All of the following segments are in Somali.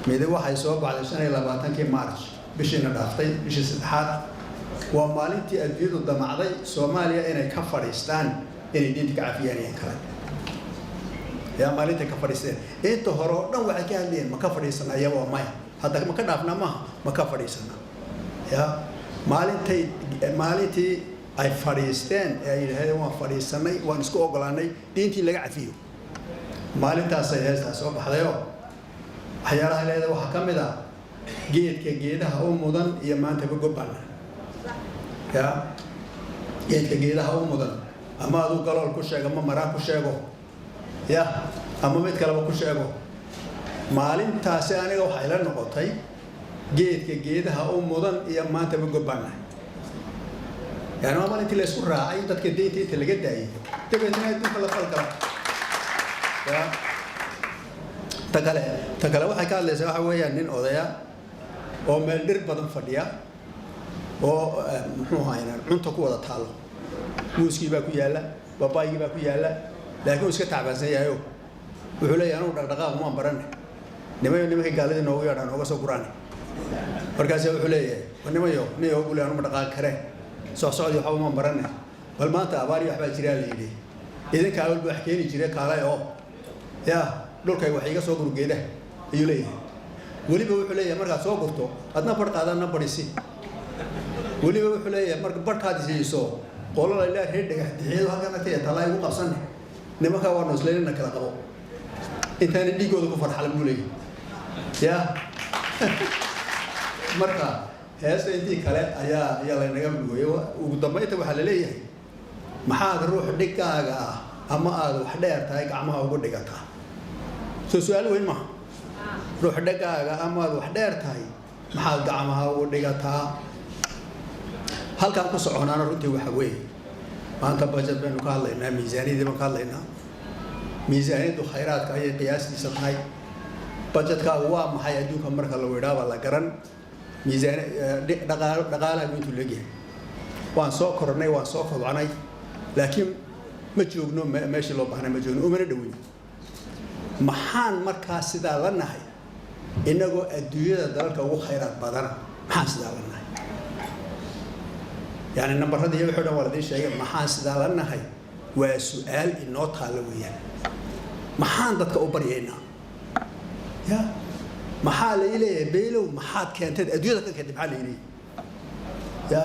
Midi waxay soo baxday 25-kii March, bishiina dhaaftay, bishii saddexaad. Waa maalintii adduunyadu damacday Soomaaliya inay ka fadhiistaan, inay diinta ka cafiyaan iyo kale. Yaa maalintay ka fadhiisteen? Inta hore oo dhan waxay ka hadlayeen, ma ka fadhiisana? Iya, waa maya. Hadda ma ka dhaafnaa? Maaha, ma ka fadhiisana? Ya maalintay, maalintii ay fadhiisteen ee ay yidhahdeen waan fadhiisanay, waan isku ogolaanay diintii laga cafiyo, maalintaasay heestaa soo baxdayoo waxyaalaha leeda waxaa ka mid ah "Geedka geedaha u mudan iyo maantaba gobbana". Ya geedka geedaha u mudan, ama aduu galool ku sheego, ama maraa ku sheego, ya ama mid kaleba ku sheego. Maalintaasi aniga waxay la noqotay geedka geedaha u mudan iyo maantaba gobbana. Yani waa maalintii la isku raacay dadka deynta inta laga daayay, dabeetna adduunka la falgala. Ya ta kale waxay ka hadlaysaa waxa weeyaan nin odaya oo meel dhir badan fadhiya oo muxuu ahaa, cunta ku wada taalo, muuskii baa ku yaalla, babaygii baa ku yaalla, laakiin uu iska tacbaansan yahayo. Wuxuu leeyahay, "Anugu dhaqdhaqaaq maan barane, nimayo nimankii gaaladii noogu yeedhaan nooga soo guraane." Markaase wuxuu leeyahay, "Nimayo niyo bule, anuma dhaqaaqi kareen, socsocdii waxba maan barane, bal maanta abaar iyo waxbaa jiraa la yidhi, idinka awalba wax keeni jire, kaalay oo ya dhulkayga wax iiga soo gurgeeda," ayuu leeyahay. Weliba wuxuu leeyahay, "Markaad soo gurto adna barh qaadana badhisi." Weliba wuxuu leeyahay, "Marka barhkaad siiso qolada ilaa reer dhagax dixiyadu halkan agtaya talaa igu qabsanne, nimankaa waa noosleynina kala qabo intaana dhiigooda ku farxalan," buu leeyahay. Ya marka heesta intii kale ayaa laynaga mugooyey. Ugu dambaynta waxaa la leeyahay, "Maxaad ruux dhigaaga ah ama aada wax dheer tahay gacmaha ugu dhigataa?" Soo su-aal weyn maaha? Ruux dhigaaga ama aad wax dheer tahay, maxaad gacmaha ugu dhigataa? Halkaan ku soconaana runtii waxa weeye, maanta budget baynu ka hadlaynaa, miisaaniyaddii baan ka hadlaynaa. Miisaaniyaddu khayraadka ayay qiyaastiisa tahay. Budgetkaagu waa maxay? Adduunka marka lagu idhaaba la garan miisaan dhaqaalahagu intuu leegyahay. Waan soo kornay, waan soo kobcnay, laakiin ma joogno meeshii loo baahnay, ma joogno, umana dhoweyn. Maxaan markaa sidaa la nahay, innagoo adduunyada dalalka ugu khayraad badana? Maxaan sidaa la nahay? Yani nambaradii iyo wixii dhan waa ladiin sheegay. Maxaan sidaa la nahay waa su-aal inoo taalla weeyaan. Maxaan dadka u baryaynaa? Ya maxaa la ii leeyahay, "Beylow, maxaad keenteed adduunyada ka keentay?" Maxaa la ii leeyahay? Ya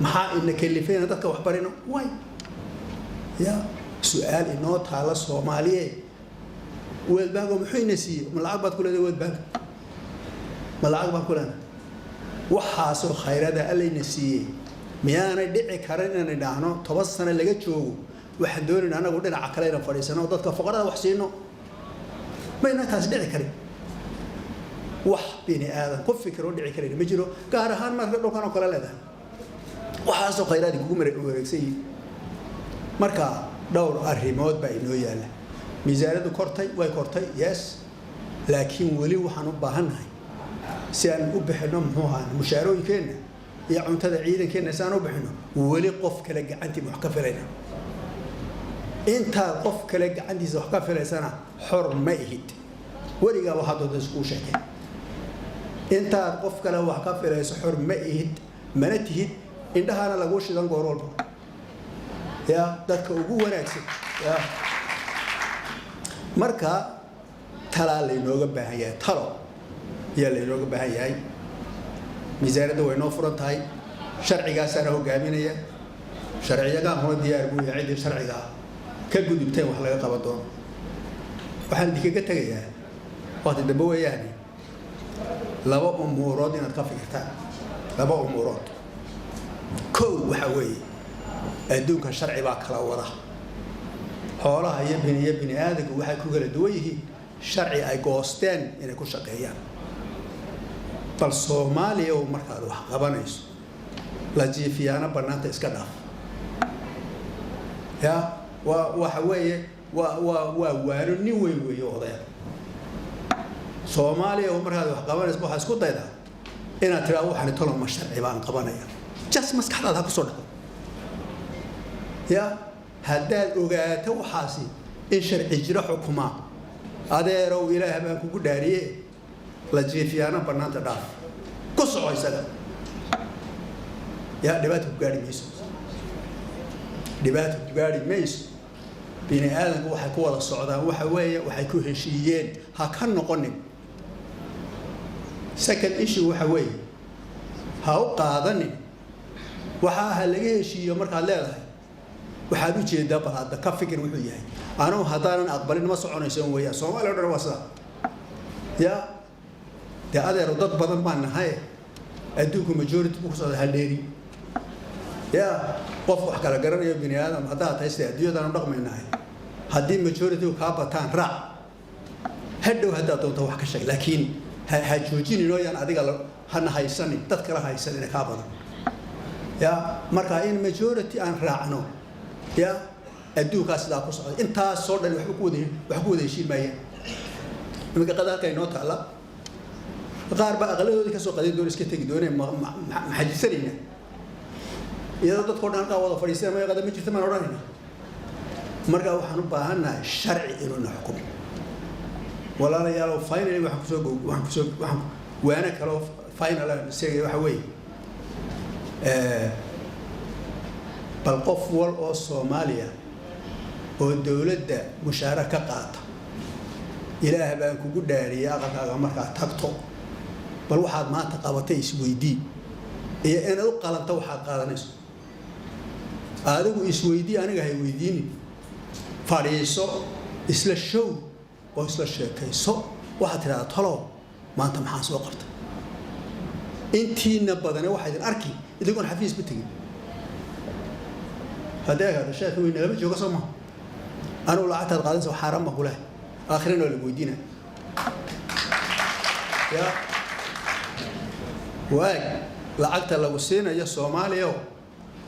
maxaa ina kalifayna dadka wax barino? Way ya su-aal inoo taalla. Soomaaliye, World Bank muxuu ina siiyey? Ma lacag baad ku leedahay World Bank? Ma lacag baan ku leenahay? Waxaasoo khayrada allayna siiyey, miyaanay dhici karin inaan idhaahno 10 sano laga joogo waxaan doonayna anagu dhinaca kale inaan fadhiisano oo dadka fuqarada wax siino? Mayna taas dhici karin. Wax bini aadan ku fikir oo dhici karayna ma jiro, gaar ahaan marka dhulkan oo kale leedahay waxaasoo khayraadi kugu wareegsan yihiin. Marka dhowr arrimood baa inoo yaalla. Miisaaniyaddu kortay, way kortay, yes, laakiin weli waxaan u baahannahay si aan u bixinno, muxuu ahaa, mushaarooyinkeenna iyo cuntada ciidankeenna si aan u bixinno, weli qof kale gacantiisa wax ka filayna. Intaad qof kale gacantiisa wax ka filaysana xor ma ihid. Weligaa waxaad doonta iskuu sheekay. Intaad qof kale wax ka filayso xor ma ihid, mana tihid. Indhahana laguu shidan goor walba. Ya dadka ugu wanaagsan ya marka talaa laynooga baahan yahay, talo ayaa laynooga baahan yahay. Miisaaniyadda way noo furan tahay, sharcigaasaana hogaaminaya. Sharciyagaankuna diyaar buu yahay. Ciddii sharcigaa ka gudubteen wax laga qaban doono. Waxaan idinkaga tegayaa, waqti dambe weeyaane, laba umuurood inaad ka fikirtaan. Laba umuurood. Kow waxaa weeye, adduunka sharci baa kala wada. Xoolaha iyo bini aadanku waxay ku kala duwan yihiin sharci ay goosteen inay ku shaqeeyaan. Bal Soomaaliya oo markaad wax qabanayso la jiifiyaano bannaanta iska dhaaf. Ya waa waxa weeye, waa waano nin weyn weeye odaya. Soomaaliya oo markaad wax qabanayso waxaa isku daydaa inaad tiraa, "Waxaan talo ma sharci baan qabanaya?" Just maskaxdaada ha kusoo dhacdo. Ya haddaad ogaato waxaasi in sharci jiro xukumaa, adeerow, Ilaah baan kugu dhaariye. La jiifiyaana bannaanta dhaaf ku soco isaga. Yaa dhibaata ku gaari mayso, dhibaata ku gaari mayso. Bini aadamku waxay ku wada socdaan waxa weeye waxay ku heshiiyeen, ha ka noqonin. Second issue waxa weeye, ha u qaadanin waxa ha laga heshiiyo. Markaad leedahay waxaad u jeedaa, bal hadda ka fikir wuxuu yahay. Anugu haddaanan aqbalin ma soconayso weeyaan. Soomaaliya o dhan waa sidaa. Ya dee adeero, dad badan baan nahay. Adduunku majority buu ku socda, haldheeri. Ya qof wax kala garanayo bini aadam haddaad tahay, sida adduunyadaan u dhaqmaynahay, haddii majority kaa bataan, raac. Hadhow haddaad doonto wax ka sheeg, laakiin ha joojinin ooyaan adiga hana haysanin, dad kala haysanina kaa badan. Ya marka in majority aan raacno, ya adduunkaa sidaa ku socda. Intaasoo dhan waxba ku wada wax ku wada heshiin maayaan. Iminka qada halka inoo taalla, qaar baa aqladoodii kasoo qadin doona, iska tegi doonee. Maxajisanayna iyadoo dadkao dhan halkaa wada fadhiisana maya, qada ma jirta maan odhanayna. Marka waxaan u baahannahay sharci inuu na xukumo, walaalayaalow. Finally, waxaan kusoo waxaan kusoo waxaan waana kaloo final aan sheegaya waxa weeye, bal qof wal oo Soomaaliya oo dowladda mushaara ka qaata, Ilaah baan kugu dhaariyay, aqalkaaga markaad tagto, bal waxaad maanta qabatay isweydii iyo inaad u qalanto waxaad qaadanayso. Adigu isweydii, aniga hay weydiinin. Fadhiiso, isla show oo isla sheekayso. Waxaad tidhahdaa, "Talow maanta maxaan soo qabtay?" Intiina badane waxaa idin arki idigoon xafiisba tegin. Haddii agaado sheekh weyne lama jooga, soo maha? Anugu lacagtaad qaadanaysa wax xaaraan baan ku lehay, aakhirana waa lagu weydiina. Ya waag lacagta lagu siinayo Soomaaliya,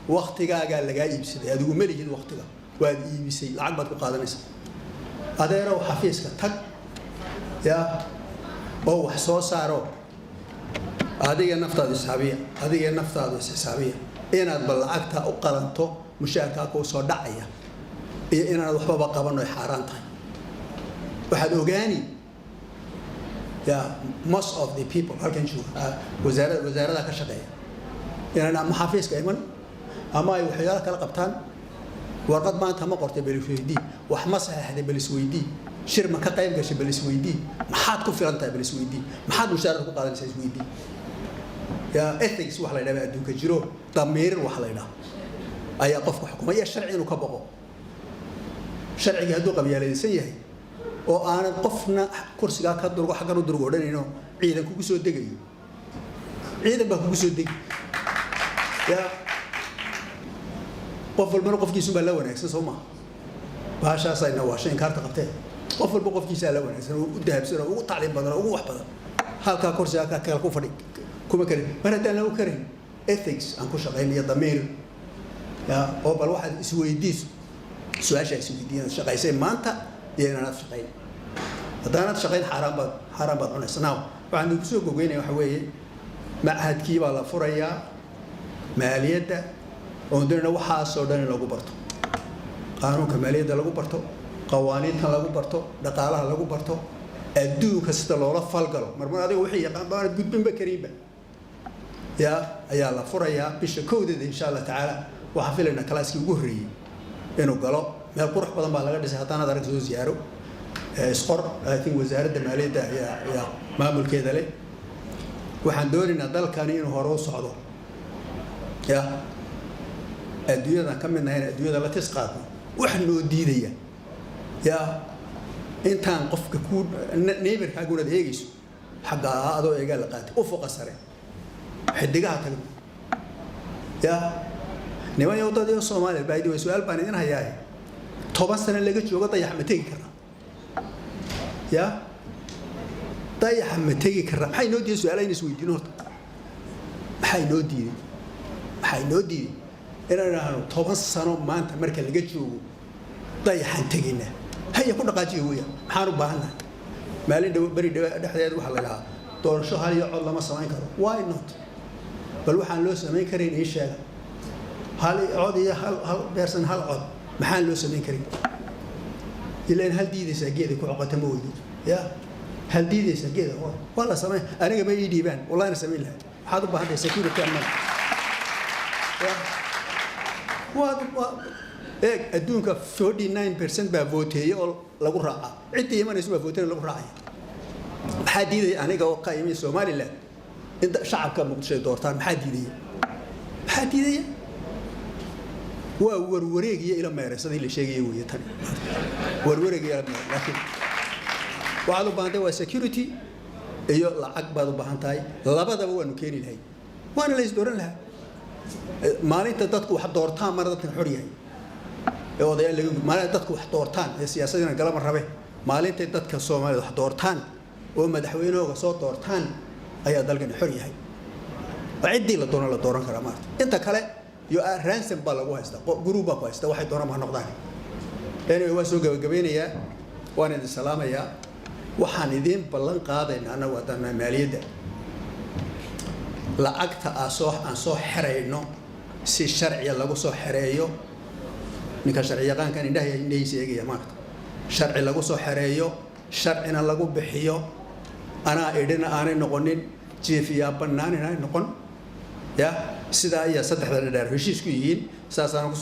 waktigaagaa lagaa iibsaday. Adigu ma lihid waktiga, waad iibisay, lacag baad ku qaadanaysaa. Adeerow, xafiiska tag ya oo wax soo saaro. Adiga naftaadu isxisaabiya, adiga naftaadu isxisaabiya, inaad bal lacagta u qalanto mushaarkaa kuu soo dhacaya iyo inaanad waxbaba qaban oy xaaraan tahay. Waxaad ogaani ya most of the people halkan jooga, wasaarada ka shaqeeya, inaan ama xafiiska iman ama ay waxyaalo kala qabtaan. Warqad maanta ma qortay? Bal isweydii. Wax ma saxeexday? Bal isweydii. Shir ma ka qayb gashay? Bal isweydii. Maxaad ku filan tahay? Bal isweydii. Maxaad mushaarad ku qaadanaysaa? Isweydii. Ya ethics wax la yidhaha adduunka jiro, damiir wax la yidhaha ayaa qofka xukuma, iyo sharci inuu ka boqo. Sharcigii hadduu qabyaaladaysan yahay oo aanad qofna kursigaa ka durgo, xaggan u durgo odhanayno, ciidan kugu soo degayo, ciidan baa kugu soo degi. Ya qof walbana qofkiisun baa la wanaagsan, soo maha? Bahashaasayna waa shay inkaarta qabtee. Qof walba qofkiisaa la wanaagsan oo u dahabsan oo ugu tacliim badan oo ugu wax badan. Halkaa kursiga halkaa kale ku fadhi kuma karin. Mar haddaan lagu karin, ethics aan ku shaqayn iyo damiir. Ya oo bal waxaad isweydiiso, su-aashaa isweydiin, inaad shaqaysay maanta iyo inaanad shaqayn. Haddaanad shaqayn, xaaraan baad cunaysa. Now, waxaan idinku soo gogeynaya waxa weeye, machadkii baa la furayaa maaliyadda, oon doonayna waxaasoo dhan in lagu barto, qaanuunka maaliyadda lagu barto, qawaaniintan lagu barto, dhaqaalaha lagu barto, adduunka sida loola falgalo. Marmar adiga wixii yaqaan baanad gudbinba karinba. Ya ayaa la furayaa bisha 1deeda, insha Allah tacaala. Waxaan filaynaa kalaaskii ugu horreeyey inuu galo. Meel qurux badan baa laga dhisay, haddaanad arag soo ziyaaro, isqor. I think Wasaaradda Maaliyadda ayaa maamulkeeda leh. Waxaan doonaynaa dalkani inuu hore u socdo, ya adduunyadan ka mid nahay, in adduunyada la tis qaadno. Wax noo diidaya ya intaan qofka ku neighborkaagunaad eegayso xaggaa adoo eegaa la qaatay, ufuqa sare xidigaha tagno. Ya niman yow, dad iyo Soomaaliya baadi way, su-aal baan idin hayaa. 10 sano laga joogo, dayax ma tegi karaa? Ya dayaxa ma tegi karaa? Maxay noo diiday? Su-aalaha in isweydiino horta. Maxaa inoo diiday? Maxaa inoo diiday inaan idhaahno 10 sano maanta marka laga joogo dayaxaan tegaynaa? Haya, ku dhaqaajiya weeyaan. Maxaan u baahannahay? Maalin dhow, beri dhow dhexdeed, waxaa la dhahaa doorasho hal iyo cod lama samayn karo. Why not? Bal waxaan loo samayn karayn ii sheega. Hal cod iyo hal beersan, hal cod, maxaan loo samayn karin? Ilaan hal diidaysaa geeday ku coqota ma weydo. Ya. Hal diidaysa geeda waa la sameyn. Aniga ma ii dhiibaan, wallahina samayn lahaa. Maxaad u baahan tahay? Security ammaan waa. Eeg, adduunka 49% baa voteeyey oo lagu raacaa. Ciddii imanaysa baa voteyn lagu raacaya. Maxaa diidaya aniga oo ka imi Somaliland in shacabka Muqdisho ay doortaan? Maxaa diidaya? Maxaa diidaya? Waa warwareeg iyo ila meeraysadii la sheegaya weeye tani, warwareeg iyo ila meer. Laakiin waxaad u baahan tahay waa security iyo lacag baad u baahan tahay. Labadaba waanu keeni lahay, waana la is dooran lahaa. Maalinta dadku wax doortaan mana dadkan xor yahay ee odayaal laga. Maalinta dadku wax doortaan ee siyaasadina galama rabe, maalintay dadka Soomaalida wax doortaan oo madaxweynahooga soo doortaan ayaa dalkani xor yahay oo ciddii la doono la dooran karaa. Maarta inta kale iyo ransom baa lagu haystaa, group baa ku haysta, waxay doonaan ha noqdaan. Anyway, waan soo gabagabeynayaa, waan idin salaamayaa. Waxaan idiin ballan qaadaynaa annagu haddaan maaliyadda, lacagta aan soo xerayno si sharciya lagu soo xereeyo. Ninka sharci yaqaankan indhaha indhahiisa eegaya maarta, sharci lagu soo xereeyo, sharcina lagu bixiyo, anaa idhina aanay noqonin, jiifiyaa bannaan inaanay noqon. Ya sidaa ayaa saddexda dhadheer heshiis ku yihiin, saasaan ku.